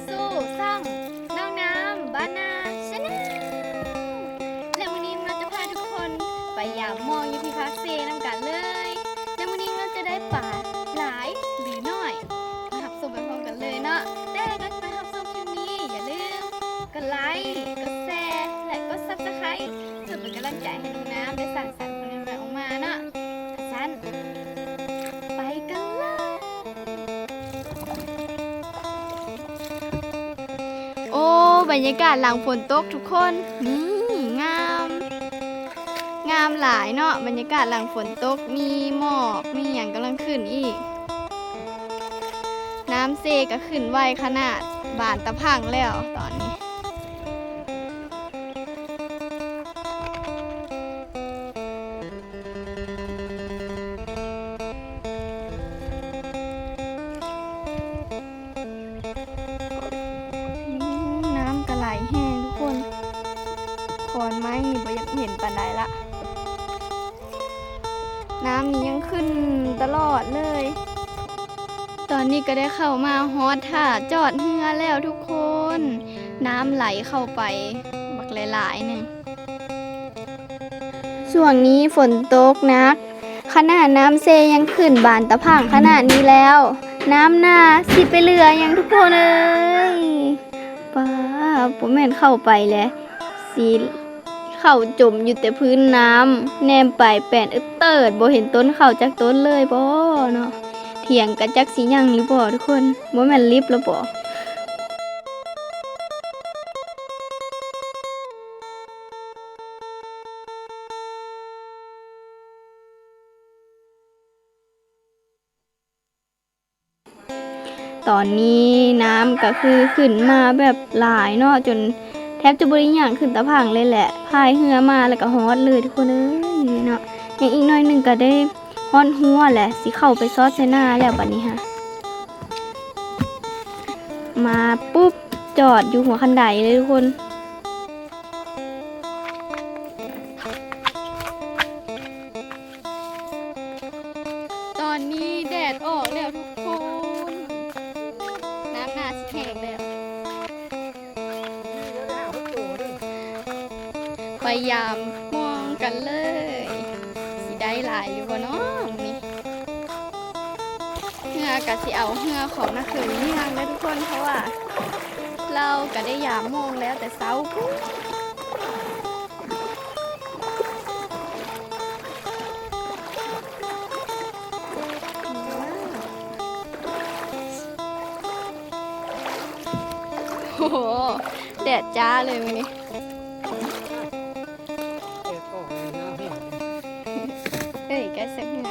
ສູ່ຊ່ອງນ້ອງນ້ຳບ້ານນາ Channel ແລະມື້ນີ້ເຮົາຈະພາທຸກຄົນໄປຢາມມອງຢູ່ທີ່ພາກເຊນຳກັນເລີຍ. ແລະມື້ນີ້ເຮົາຈະໄດ້ປາຫຼາຍຫຼືໜ້ອຍ ມາຮັບຊົມໄປພ້ອມກັນເລີຍເນາະ. ແຕ່ກ່ອນຈະໄປຮັບຊົມຄລິບນີ້ ຢ່າລືມກົດໄລ, ກົດແຊ ແລະ ກົດ Subscribe ເພື່ອເປັນກຳລັງໃຈໃຫ້ນ້ອງນ້ຳໄດ້ສ້າງສັນຜົນງານໃໝ່ອອກມາເນາະ. ຊັ້ນ ໄປກັນເລີຍ. ໂອ້ ບັນຍາກາດຫຼັງຝົນຕົກທຸກຄົນ ນີ້ງາມ ງາມຫຼາຍເນາະ. ບັນຍາກາດຫຼັງຝົນຕົກ ມີໝອກ ມີຫຍັງກຳລັງຂຶ້ນອີກ. ນ້ຳເຊກໍຂຶ້ນໄວຂະໜາດ ບານຕາພັງແລ້ວຕອນນີ້. ນ້ຳກະໄຫຼແຮງທຸກຄົນ ຂອນໄມ້ນີ້ບໍ່ຢາກເຫັນປານໃດລະ. ນ້ຳນີ້ຍັງຂຶ້ນຕະຫຼອດເລີຍ. ຕອນນີ້ກໍໄດ້ເຂົ້າມາຮອດທ່າຈອດເຮືອແລ້ວທຸກຄົນ. ນ້ຳໄຫຼເຂົ້າໄປບັກຫຼາຍໆໜຶ່ງ. ຊ່ວງນີ້ຝົນຕົກໜັກ ຂະໜາດນ້ຳເຊຍັງຂຶ້ນບານຕາພັງຂະໜາດນີ້ແລ້ວ ນ້ຳໜ້າຊິໄປເຫຼືອຫຍັງທຸກຄົນເອີຍ. ປ້າ ບໍ່ແມ່ນເຂົ້າໄປແຫຼະ ຊິເຂົ້າຈົມຢູ່ແຕ່ພື້ນນ້ຳ ແນມໄປແປນເອີດເຕີດ ບໍ່ເຫັນຕົ້ນເຂົ້າຈັກຕົ້ນເລີຍບໍເນາະ. ຖຽງກະຈັກຊິຍັງຢູ່ບໍທຸກຄົນ ບໍ່ແມ່ນລິບແລ້ວບໍ. ຕອນນີ້ນ້ຳກໍຄືຂຶ້ນມາແບບຫຼາຍເນາະ ຈົນແທບຈະບໍ່ໄດ້ຍ່າງຂຶ້ນຕາພັງເລີຍແຫຼະ. ພາຍເຮືອມາແລ້ວກໍຮອດເລີຍທຸກຄົນເອີຍເນາະ. ຍັງອີກໜ້ອຍໜຶ່ງກໍໄດ້ຮອດຮົ້ວແຫຼະ ຊິເຂົ້າໄປຊອດໃສ່ໜ້າແລ້ວບັດນີ້ຫະ. ມາປຸບ ຈອດຢູ່ຫົວຄັນໄດເລີຍທຸກຄົນ. ຕອນນີ້ແດດອອກແລ້ວທຸກຄົນ ນ້ຳໜ້າຊິແຫ້ງແລ້ວ. ໄປຢາມມອງກັນເລີຍ ຊິໄດ້ຫຼາຍຢູ່ບໍ່ເນາະມື້ນີ້. ເຮືອກະຊິເອົາເຮືອຂອງນ້າເຂີຍນີ້ນຳເດີທຸກຄົນ ເພາະວ່າລາວກະໄດ້ຢາມມອງແລ້ວແຕ່ເຊົ້າພຸ້ນ. ໂອ້ໂຫ ແດດຈ້າເລີຍມື້ນີ້. ເອີຍ ໃກ້ເສັກເຮືອ.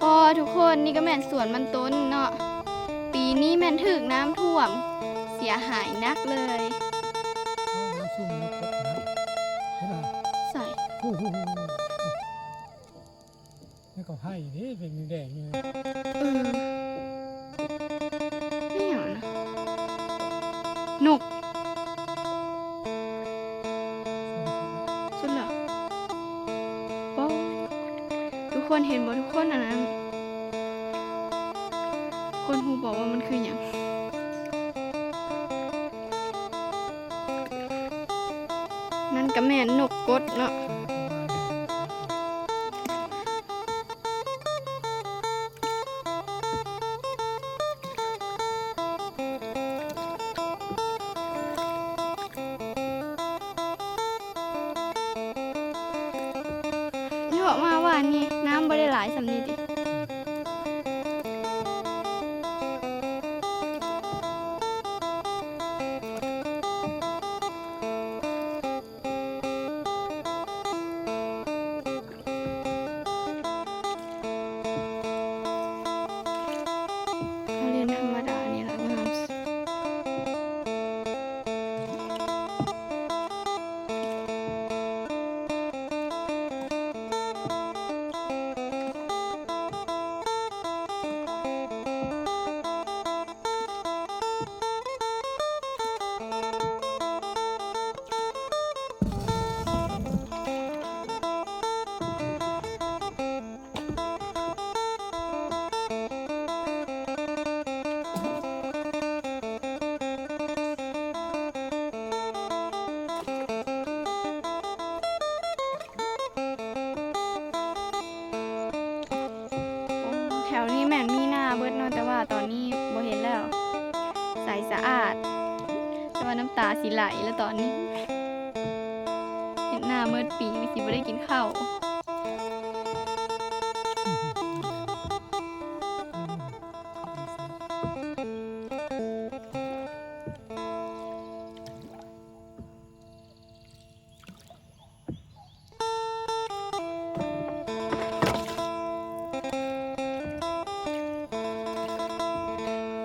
ອໍ ທຸກຄົນ ນີ້ກໍແມ່ນສວນມັນຕົ້ນເນາະ. ປີນີ້ແມ່ນຖືກນ້ຳຖ້ວມ ເສຍຫາຍໜັກເລີຍ. ອໍ ນ້ຳສູງ ນ້ຳກົດນະ ເຫັນບໍ່? ໃສ? ໂອ້ໂຫ. ແລ້ວກໍໄຜ່ເດ້ ເປັນແດງຢູ່. ເອີ ແມ່ນຫຍັງນະ? ນົກ. ສຸດແລ້ວ. ປ້ອ ທຸກຄົນເຫັນບໍ່ທຸກຄົນ? ອັນນັ້ນ ທຸກຄົນຮູ້ບໍ່ວ່າມັນຄືຫຍັງ? ນັ້ນກໍແມ່ນນົກກົດເນາະ. ເຍາະມາວານນີ້ ນ້ຳບໍ່ໄດ້ຫຼາຍສ່ຳນີ້ຕິ. ເຮົາຫຼິ້ນທຳມະດານີ້ລະງາມສຸດ. ເ ຕອນນີ້ບໍ່ເຫັນແລ້ວ ໃສສະອາດ ແຕ່ວ່ານ້ຳຕາຊິໄຫຼແລ້ວຕອນນີ້ ເຮັດນາເໝິດປີ ຊິບໍ່ໄດ້ກິນເຂົ້າ.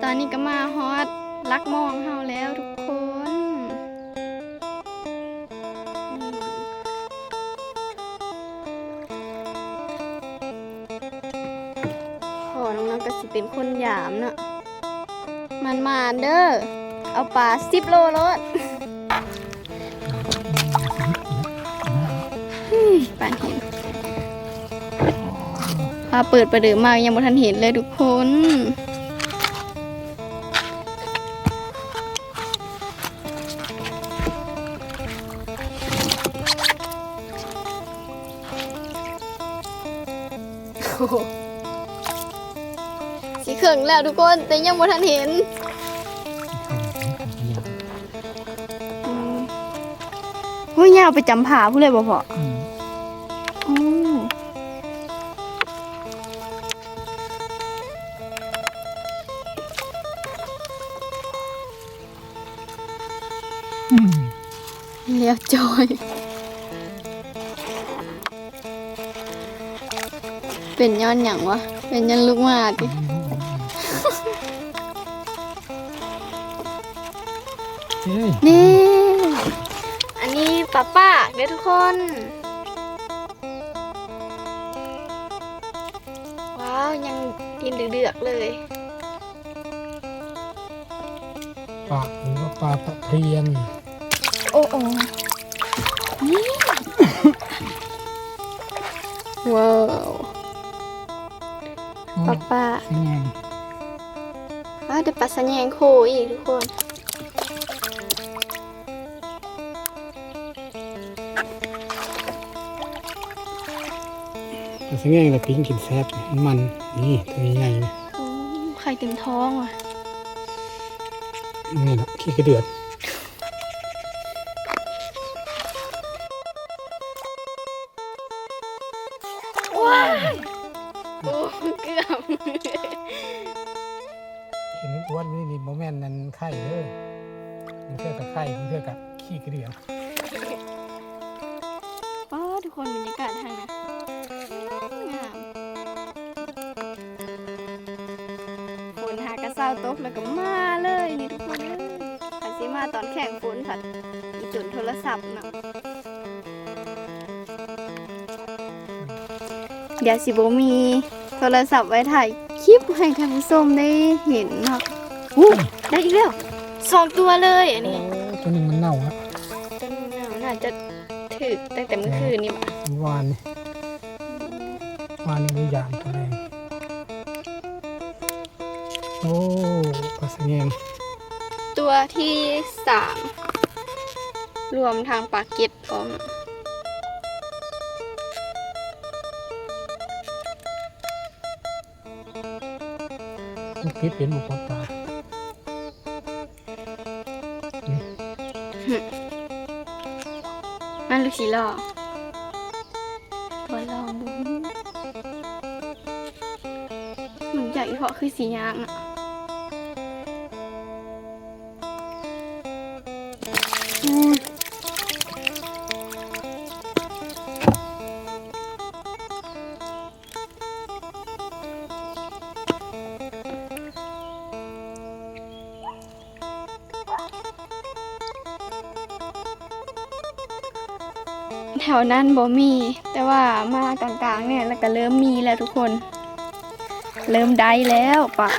ຕອນນີ້ກໍມາຮອດຫຼັກໝ່ອງເຮົາແລ້ວທຸກຄົນ. ພໍ່ນ້ອງໆກໍຊິເປັນຄົນຢາມເນາະ. ໝານໆເດີ ເອົາປາສິບໂລໂລດ. ປານເຫັນ ພາເປີດປະເດີມາ ຍັງບໍ່ທັນເຫັນເລີຍທຸກຄົນ. ຊິເຄິ່ງແລ້ວທຸກຄົນ ແຕ່ຍັງບໍ່ທັນເຫັນ. ອືມ ໂອ້ຍ ຍາວໄປຈຳຜາພຸ້ນເລີຍບໍ່ພໍ່? ອືມ ອືມ. ອືມ ແລ້ວຈ້ອຍ ເປັນຍ້ອນຫຍັງວະ? ເປັນຍ້ອນລູກໝາຕິ? ເອີຍ ນີ້ ອັນນີ້ປາປາກເດີທຸກຄົນ. ວ້າວ ຍັງກິນເດືອກໆເລີຍ. ປາກ ຫຼືວ່າປາຕະພຽນ. ໂອ້ໂອ້ ນີ້ ວ້າວ ປາປາ ສະແຍງ. ອ້າວ ໄດ້ປາສະແຍງໂຄອີກທຸກຄົນ. ປາສະແຍງລະປີ້ງກິນແຊບ ມັນ ນີ້ ໂຕໃຫຍ່ໆ ນີ້. ໂອ້ ໄຂ່ເຕັມທ້ອງວ່ະ. ນີ້ລະ ຂີ້ກະເດືອນ. ວ້າຍ ໂອ້ ເກືອບ. ເຫັນອ້ວນໆນີ້ ນີ້ບໍ່ແມ່ນອັນໄຂ່ເດີ ບາງເທື່ອກະໄຂ່ ບາງເທື່ອກະຂີ້ກະເດືອນ. ປ້າ ທຸກຄົນ ບັນຍາກາດທາງນັ້ນງາມ. ຝົນຫາກະເຊົາຕົກແລ້ວກໍມາເລີຍນີ້ທຸກຄົນເອີຍ. ຄັນຊິມາຕອນແຂງຝົນພັດອີຈົນໂທລະສັບເນາະ. ດຽວຊິບໍ່ມີໂທລະສັບໄວ້ຖ່າຍຄລິບໃຫ້ທ່ານຜູ້ຊົມໄດ້ເຫັນເນາະ. ໂອ້ ໄດ້ອີກແລ້ວ ສອງຕົວເລີຍອັນນີ້. ໂອ້ ຕົວໜຶ່ງມັນເນົ່າລະ ຕົວໜຶ່ງເນົ່າ ໜ້າຈະຖືກຕັ້ງແຕ່ມື້ຄືນນີ້ ມື້ວານນີ້ ວານນີ້ໄດ້ຢາມຕົວແລງ. ໂອ້ ປາສະແຍງ ຕົວທີສາມ ລວມທັງປາເກັດພ້ອມ. ມັນປິດເປັນບໍ່? ເປີດຕາ. ມັນລູກສີຫຼໍ່ ບໍ່ລອງເບິ່ງ. ມັນໃຫຍ່ເພາະຄືຊິຍາກນະ. ແຖວນັ້ນບໍ່ມີ ແຕ່ວ່າມາກາງໆນີ້ແລ້ວກໍເລີ່ມມີແລ້ວທຸກຄົນ ເລີ່ມໄດ້ແລ້ວປາ.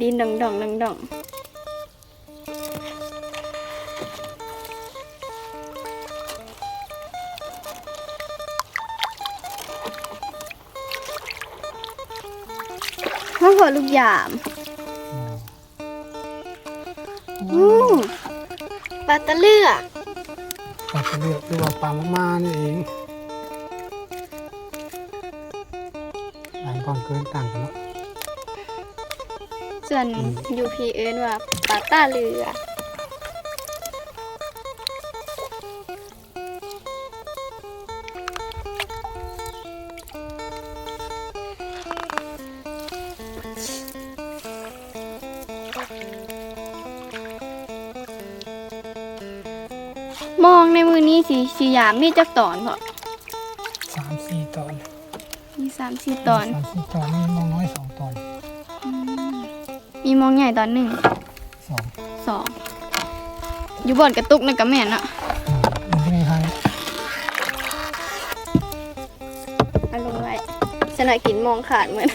ດິນດອງໆ ດອງໆ. ເຮົາພໍລູກຢາມ. ອືມ ໂອ້ ປາຕາເຫຼືອ ປາຕາເຫຼືອ ຫຼືວ່າປາມາມ່ານີ້ເອງ. ຫຼາຍບ່ອນເອີ້ນຕ່າງກັນເນາະ. ສ່ວນ ອືມ ຢູ່ພີ້ເອີ້ນວ່າປາຕາເຫຼືອ. ມອງໃນມື້ນີ້ຊິ ຊິຢາມມີຈັກຕອນເພາະ? ສາມສີ່ຕອນ. ມີສາມສີ່ຕອນ. ມີສາມສີ່ຕອນ ມີມອງນ້ອຍສອງຕອນ. ອືມ ມີມອງໃຫຍ່ຕອນໜຶ່ງ. ສອງ ສອງ ຢູ່ບ່ອນກະຕຸກນັ້ນກະແມ່ນເນາະ. ອືມ ມັນຈະມີທາງ ເອົາລົງໄວ້ ສະນະກິນມອງຂາດໝົດ.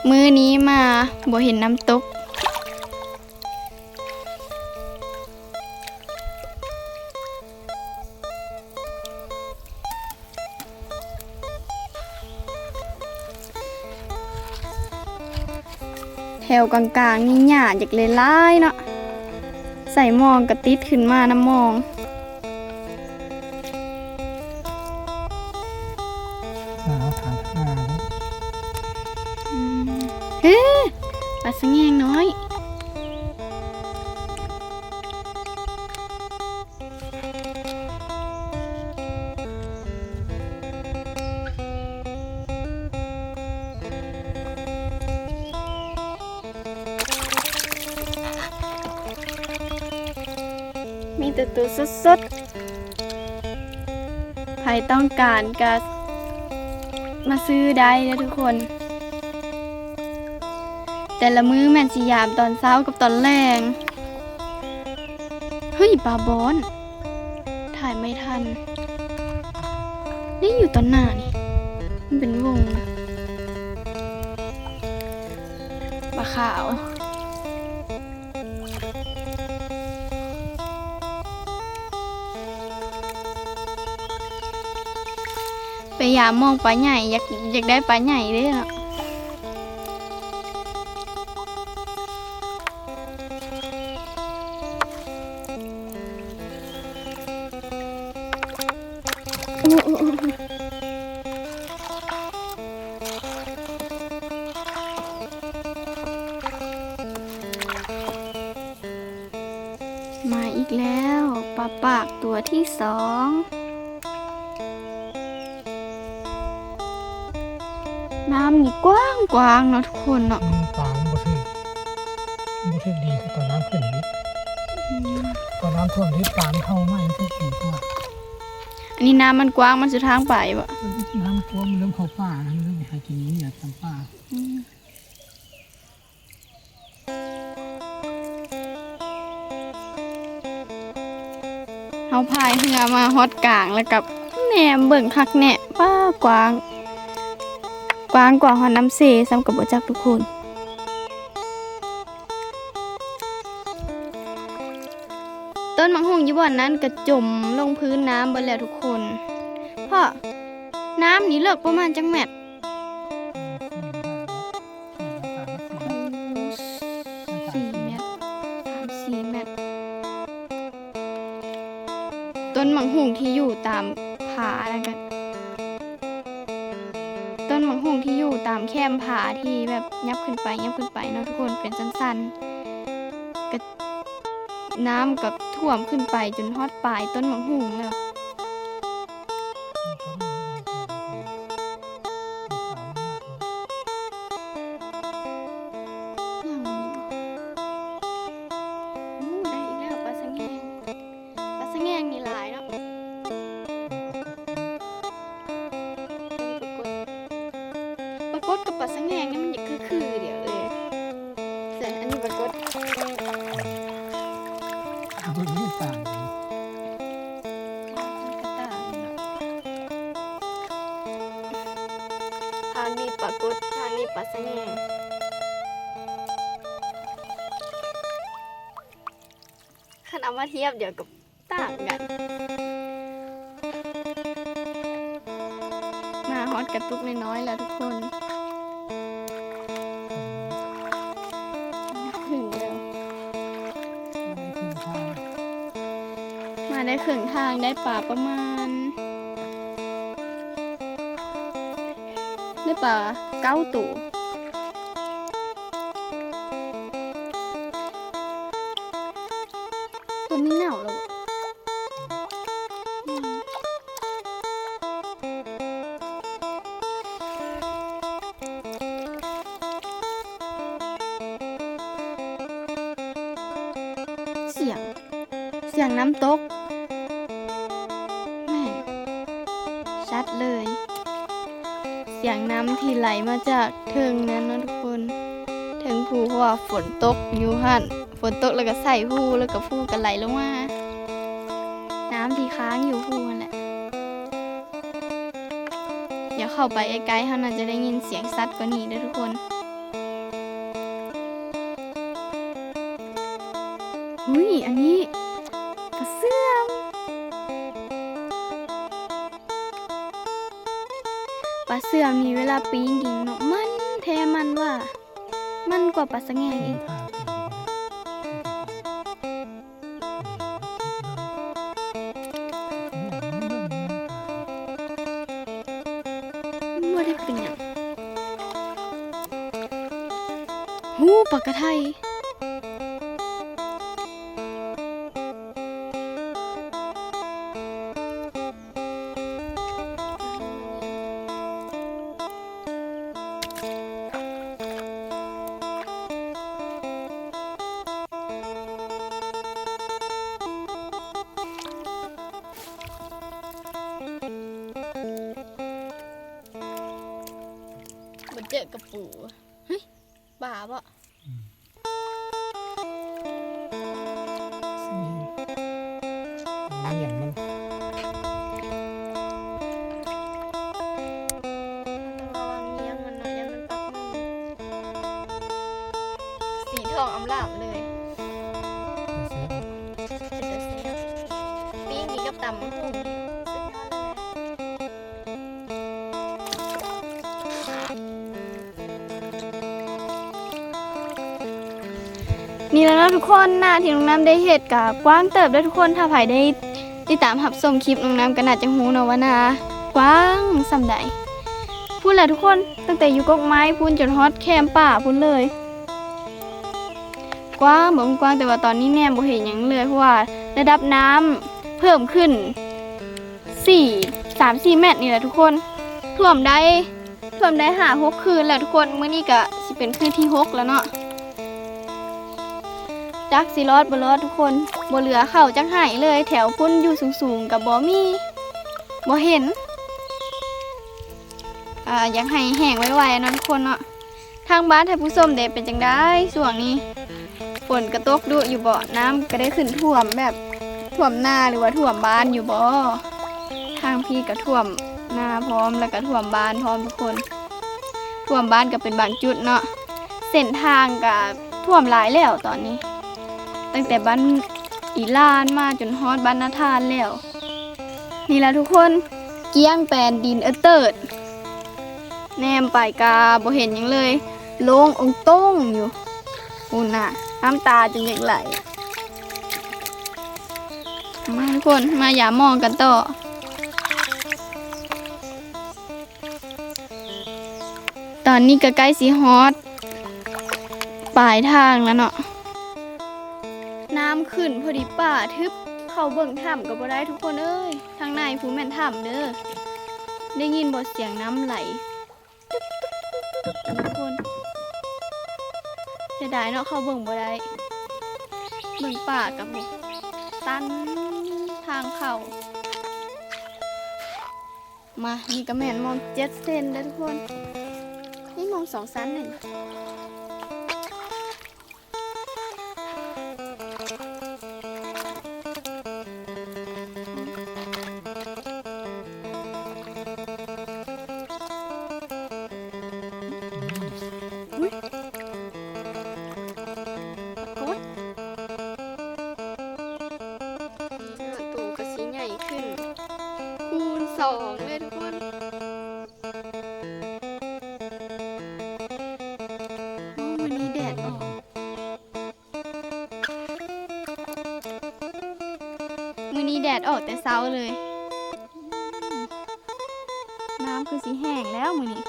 ມື້ນີ້ມາບໍ່ເຫັນນ້ຳຕົກ. ແຖວກາງໆນີ້ຫຍ້າຢາກຫຼາຍໆເນາະ ໃສ່ມອງກະຕິດຂຶ້ນມານຳມອງ. ອືມ ເຮີ ປາສະແງງນ້ອຍ. ມີແຕ່ໂຕສົດໆ ໃຜຕ້ອງການກະມາຊື້ໄດ້ເດີທຸກຄົນ. ແຕ່ລະມື້ແມ່ນຊິຢາມຕອນເຊົ້າກັບຕອນແລງ. ເຮີ້ຍ ປາບອນ ຖ່າຍໄມ່ທັນ. ນີ້ຢູ່ຕອນໜ້ານີ້ ມັນເປັນວົງນະ ປາຂາວ. ໄປຢາມມອງປາໃຫຍ່ ຢາກ ຢາກໄດ້ປາໃຫຍ່ເດ້ເນາະ. ມາອີກແລ້ວ ປາປາກຕົວທີສອງ. ນ້ຳນີ້ກວ້າງໆເນາະທຸກຄົນເນາະ. ອືມ ປາມັນບໍ່ຖືກ ມັນບໍ່ຖືກດີຄືຕອນນ້ຳຂຶ້ນນີ້. ອືມ ຕອນນ້ຳຖ້ວມນີ້ປາມັນເຂົ້າມາມັນຖືກດີກວ່າ. ອັນນີ້ນ້ຳມັນກວ້າງ ມັນສຸດທາງໄປບໍ? ເອີ ນ້ຳກວ້າງ ມັນເລີ່ມເຂົ້າປ່ານະ ມັນເລີ່ມໄປຫາກິນເຫຍື່ອຕາມປ່າ. ອືມ. ເຮົາພາຍເຮືອມາຮອດກາງ ແລ້ວກໍແນມເບິ່ງຄັກແນ່ ປ້າ ກວ້າງ ກວ້າງກວ່າຮອດນ້ຳເຊຊ້ຳກໍບໍ່ຈັກທຸກຄົນ. ຕົ້ນໝາກຫຸ່ງຢູ່ບ່ອນນັ້ນກໍຈົມລົງພື້ນນ້ຳເບິດແລ້ວທຸກຄົນ. ເພາະນ້ຳນີ້ເລິກປະມານຈັກແມັດ? ໂອ້ ສີ່ແມັດ ສາມສີ່ແມັດ. ຕົ້ນໝາກຫຸ່ງທີ່ຢູ່ຕາມຜາ ແລ້ວກໍຕົ້ນໝາກຫຸ່ງທີ່ຢູ່ຕາມແຄມຜາ ທີ່ແບບຫຍັບຂຶ້ນໄປ ຫຍັບຂຶ້ນໄປເນາະທຸກຄົນ ເປັນຊັ້ນໆ ກໍນ້ຳກໍຖ້ວມຂຶ້ນໄປຈົນຮອດປາຍຕົ້ນໝາກຫຸ່ງແລ້ວ. ຫຍັງນີ້ ໂອ້ ໄດ້ອີກແລ້ວ ປາສະແງງ. ປາສະແງງນີ້ຫຼາຍເນາະ. ປາກົດ ປາກົດກັບປາສະແງງນີ້ມັນຢາກຄືໆດຽວເລີຍ. ໃສ່ ອັນນີ້ປາກົດ ປາກົດນີ້ຕ່າງກັນ ກະຕ່າງເນາະ. ທາງນີ້ປາກົດ ທາງນີ້ປາສະແງງ. ຄັນເອົາມາທຽບ ດຽວກໍຕ່າງກັນ. ມາຮອດກະຕຸກນ້ອຍໆແລ້ວທຸກຄົນ. ເຄິ່ງທາງໄດ້ປາປະມານ ໄດ້ປາເກົ້າໂຕ. ຕົວນີ້ເນົ່າແລ້ວ. ສຽງ ສຽງນ້ຳຕົກ ແມ່ນ ຊັດເລີຍ ສຽງນ້ຳທີ່ໄຫຼມາຈາກເທິງນັ້ນເນາະທຸກຄົນ ເທິງພູ ເພາະວ່າຝົນຕົກຢູ່ຫັ້ນ ຝົນຕົກແລ້ວກໍໃສ່ພູ ແລ້ວກໍພູກໍໄຫຼລົງມາ ນ້ຳທີ່ຄ້າງຢູ່ພູຫັ້ນແຫຼະ. ດຽວເຂົ້າໄປໃກ້ໆ ເຮົາໜ້າຈະໄດ້ຍິນສຽງຊັດກວ່ານີ້ເດີທຸກຄົນ. ຫຸ້ຍ ອັນນີ້ປາເຊື່ອມ ປາເຊື່ອມນີ້ເວລາປີນດິນເນາະ ມັນແທ້ມັນວ່າ ມັນກວ່າປາສະແຫງ່ງອີກ. ບໍ່ໄດ້ເປັນຫຍັງ. ຫູ ປາກະໄທ. ບໍ່ເຈີກະປູ. ຫຶ ປາບໍ? ອືມ ມັນຫຍັງມັນ ຕ້ອງລະວັງງຽງມັນເນາະ ຢ້ານມັນປັກມື. ສີທອງອຳລາມເລີຍ ເປັນຕາແຊບ ປີ້ງກິນກັບຕຳບັກຫຸ່ງ ສຸດຍອດເລີຍ. ນີ້ແຫຼະເນາະທຸກຄົນ ນາທີ່ນ້ອງນ້ຳໄດ້ເຮັດກະກວ້າງເຕີບເດີທຸກຄົນ ຖ້າໃຜໄດ້ຕິດຕາມຮັບຊົມຄລິບນ້ອງນ້ຳກະໜ້າຈະຮູ້ເນາະວ່ານາກວ້າງສ່ຳໃດ. ພຸ້ນແຫຼະທຸກຄົນ ຕັ້ງແຕ່ຢູ່ກົກໄມ້ພຸ້ນຈົນຮອດແຄມປ່າພຸ້ນເລີຍ ກວ້າງ ເບິ່ງກວ້າງ ແຕ່ວ່າຕອນນີ້ແນມບໍ່ເຫັນຫຍັງເລີຍ ເພາະວ່າລະດັບນ້ຳເພີ່ມຂຶ້ນ ສີ່ ສາມສີ່ແມັດນີ້ແຫຼະທຸກຄົນ ຖ້ວມໄດ້ ຖ້ວມໄດ້ຫ້າຫົກຄືນແລ້ວທຸກຄົນ ມື້ນີ້ກະຊິເປັນຄືນທີຫົກແລ້ວເນາະ ຈັກຊິລອດບໍ່ລອດທຸກຄົນ ບໍ່ເຫຼືອເຂົ້າຈັກໄຮ່ເລີຍ ແຖວພຸ້ນຢູ່ສູງໆກະບໍ່ມີ ບໍ່ເຫັນ ອາ ຢາກໃຫ້ແຫ້ງໄວໆເນາະທຸກຄົນເນາະ. ທາງບ້ານທ່ານຜູ້ຊົມເດ ເປັນຈັ່ງໃດຊ່ວງນີ້? ຝົນກະຕົກດຸຢູ່ບໍ? ນ້ຳກະໄດ້ຂຶ້ນຖ້ວມແບບຖ້ວມນາ ຫຼືວ່າຖ້ວມບ້ານຢູ່ບໍ? ທາງພີ້ກະຖ້ວມນາພ້ອມ ແລ້ວກະຖ້ວມບ້ານພ້ອມທຸກຄົນ ຖ້ວມບ້ານກະເປັນບາງຈຸດເນາະ ເສັ້ນທາງກະຖ້ວມຫຼາຍແລ້ວຕອນນີ້ ຕັ້ງແຕ່ບ້ານອີ່ລ້ານມາຈົນຮອດບ້ານນາທານແລ້ວ. ນີ້ລະທຸກຄົນ ກ້ຽງແປນດິນເອີເຕີດ ແນມໄປກະບໍ່ເຫັນຫຍັງເລີຍ ໂລ່ງໂອງໂຕ່ງຢູ່ ພຸ້ນນະ ນ້ຳຕາຈົນຢາກໄຫຼ. ມາທຸກຄົນ ມາຢາມມອງກັນຕໍ່. ຕອນນີ້ກະໃກ້ຊິຮອດປາຍທາງແລ້ວເນາະ ນ້ຳຂຶ້ນພໍດີ ປ່າທຶບ ເຂົ້າເບິ່ງຖ້ຳກະບໍ່ໄດ້ທຸກຄົນເອີຍ ທາງໃນພຸ້ນແມ່ນຖ້ຳເດີ ໄດ້ຍິນບໍ່ສຽງນ້ຳໄຫຼ ທຸກຄົນ ເສຍດາຍເນາະ ເຂົ້າເບິ່ງບໍ່ໄດ້ ເບິ່ງປ່າກະບໍ່ ຕັນທາງເຂົ້າ. ມາ ນີ້ກະແມ່ນໝ່ອງເຈັດເຊັນເດີທຸກຄົນ ນີ້ໝ່ອງສອງຊັນໜຶ່ງ ອຸ້ຍ ປາກົດ ໂຕກະຊິໃຫຍ່ຂຶ້ນ ຄູນສອງເລີຍທຸກຄົນ. ໂອ້ ມື້ນີ້ແດດອອກ ມື້ນີ້ ແດດອອກແຕ່ເຊົ້າເລີຍ. ນ້ຳຄືຊິແຫ້ງແລ້ວມື້ນີ້.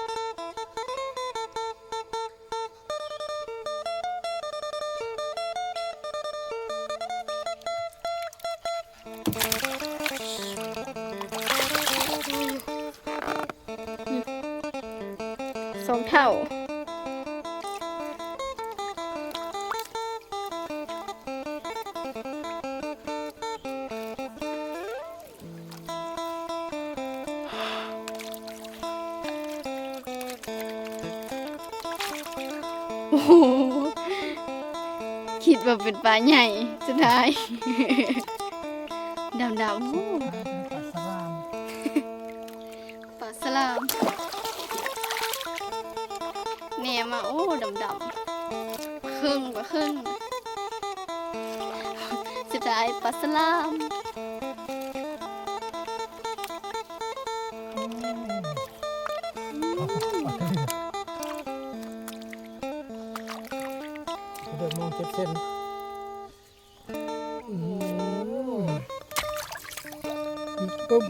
ສອງເທົ່າ. ໂອ້ໂຫ ຄິດວ່າເປັນປາໃຫຍ່ ສຸດທ້າຍດຳໆ. ໂອ້ ປາສະຫຼາມ ປາສະຫຼາມ. ແນມມາ ໂອ້ ດຳໆ ເຄິ່ງກວ່າເຄິ່ງ. ສຸດທ້າຍປາສະຫຼາມ. ເດີນມອງເຈັດເຊັນ. ອືມ ປຶ້ມ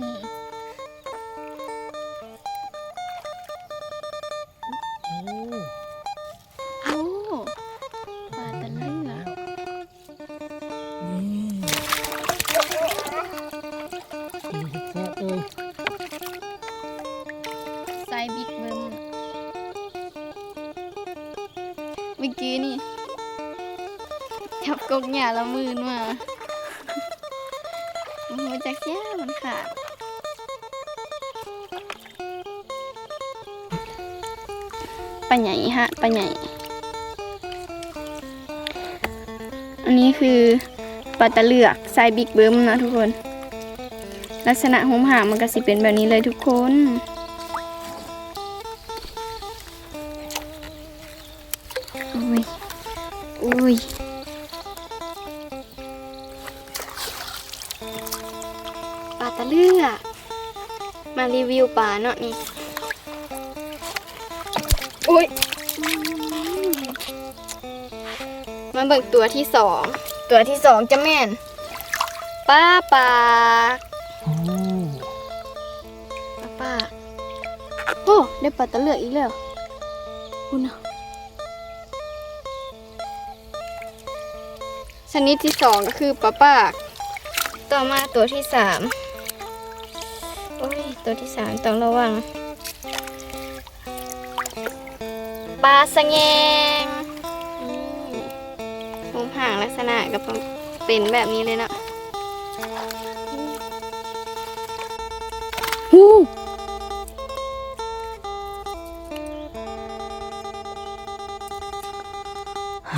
ນີ້. ໂອ້ ໂອ້ ປາຕະເລືອກ ນີ້. ແຊບເອີຍ ໄຊບິກເບິ່ມ. ເມື່ອກີ້ນີ້ຈັບກົກຫຍ້າລະມື່ນມາ ບໍ່ຮູ້ຈັກເສຍມັນຂາດ. ປາໃຫຍ່ຮະ ປາໃຫຍ່. ອັນນີ້ຄືປາຕະເລືອກ ໄຊບິກເບິ່ມເນາະທຸກຄົນ. ລັກສະນະຮູບຮ່າງມັນກະຊິເປັນແບບນີ້ເລີຍທຸກຄົນ. ໂອ້ຍ ໂອ້ຍ ປາຕະເລືອກ ມາຣີວິວປາເນາະນີ້ ໂອ້ຍ. ມາເບິ່ງຕົວທີສອງ ຕົວທີສອງຈະແມ່ນປາປາກ ໂອ້ ປາປາກ. ໂອ້ ໄດ້ປາຕະເລືອກອີກແລ້ວ ພຸ້ນນະ. ຊະນິດທີສອງກະຄືປາປາກ. ຕໍ່ມາຕົວທີສາມ ໂອ້ຍ ຕົວທີສາມຕ້ອງລະວັງ ປາສະແງງ. ອືມ ຮູບຮ່າງລັກສະນະກະເປັນແບບນີ້ເລີຍເນາະ. ຫູ ປາກ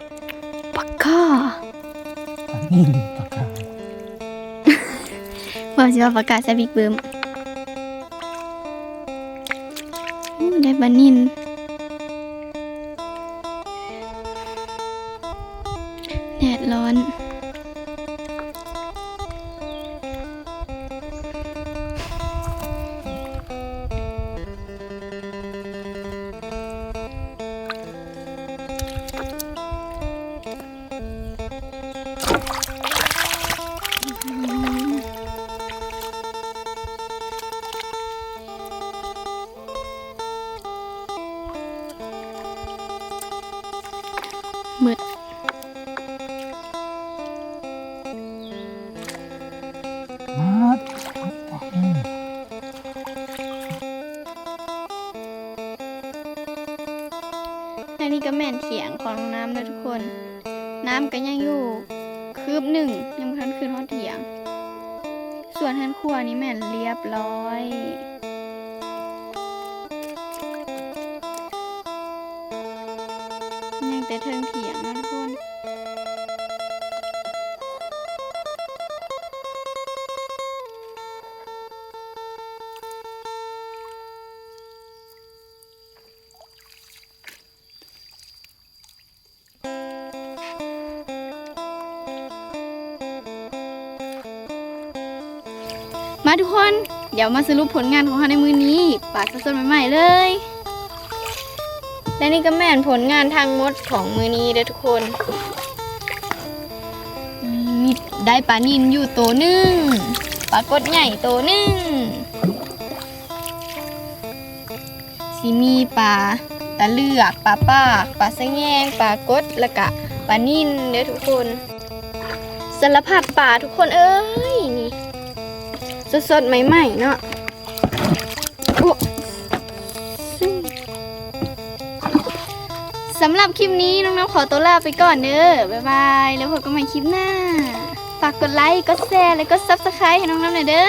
າ ປາກາ ເວົ້າຊິວ່າປາກາໃສ່ບິກເບິ່ມ. ໂອ້ ໄດ້ປານິນ ແດດຮ້ອນ. ໝົດ ໝົດ ອືມ. ແລະນີ້ກະແມ່ນຖຽງຂອງນ້ອງນ້ຳເດີທຸກຄົນ. ນ້ຳກະຍັງຢູ່ຄືບໜຶ່ງ ຍັງບໍ່ທັນຂຶ້ນຮອດຖຽງ. ສ່ວນເຮືອນຄົວນີ້ແມ່ນລຽບລ້ອຍ ຍັງແຕ່ເທິງຖຽງເນາະທຸກຄົນ. ມາທຸກຄົນ ດຽວມາສະຫຼຸບຜົນງານຂອງເຮົາໃນມື້ນີ້ ປາສົດໆໃໝ່ໆເລີຍ. ແລະນີ້ກໍແມ່ນຜົນງານທັງໝົດຂອງມື້ນີ້ເດີທຸກຄົນ. ມີ ໄດ້ປານິນຢູ່ໂຕໜຶ່ງ, ປາກົດໃຫຍ່ໂຕໜຶ່ງ, ຊິມີປາຕາເລືອກ, ປາປາກ, ປາສະແຍງ, ປາກົດ ແລ້ວກະປານິນເດີທຸກຄົນ. ສາລະພັດປາທຸກຄົນເອີຍ ນີ້ ສົດໆໃໝ່ໆເນາະ. ໂອ້ ສຳລັບຄລິບນີ້ນ້ອງນຳຂໍຕົວລາໄປກ່ອນເດີ ບາຍບາຍ ແລ້ວພົບກັນໃໝ່ຄລິບໜ້າ. ຝາກກົດໄລ ກົດແຊ ແລະ ກົດ Subscribe ໃຫ້ນ້ອງນຳແດ່ເດີ.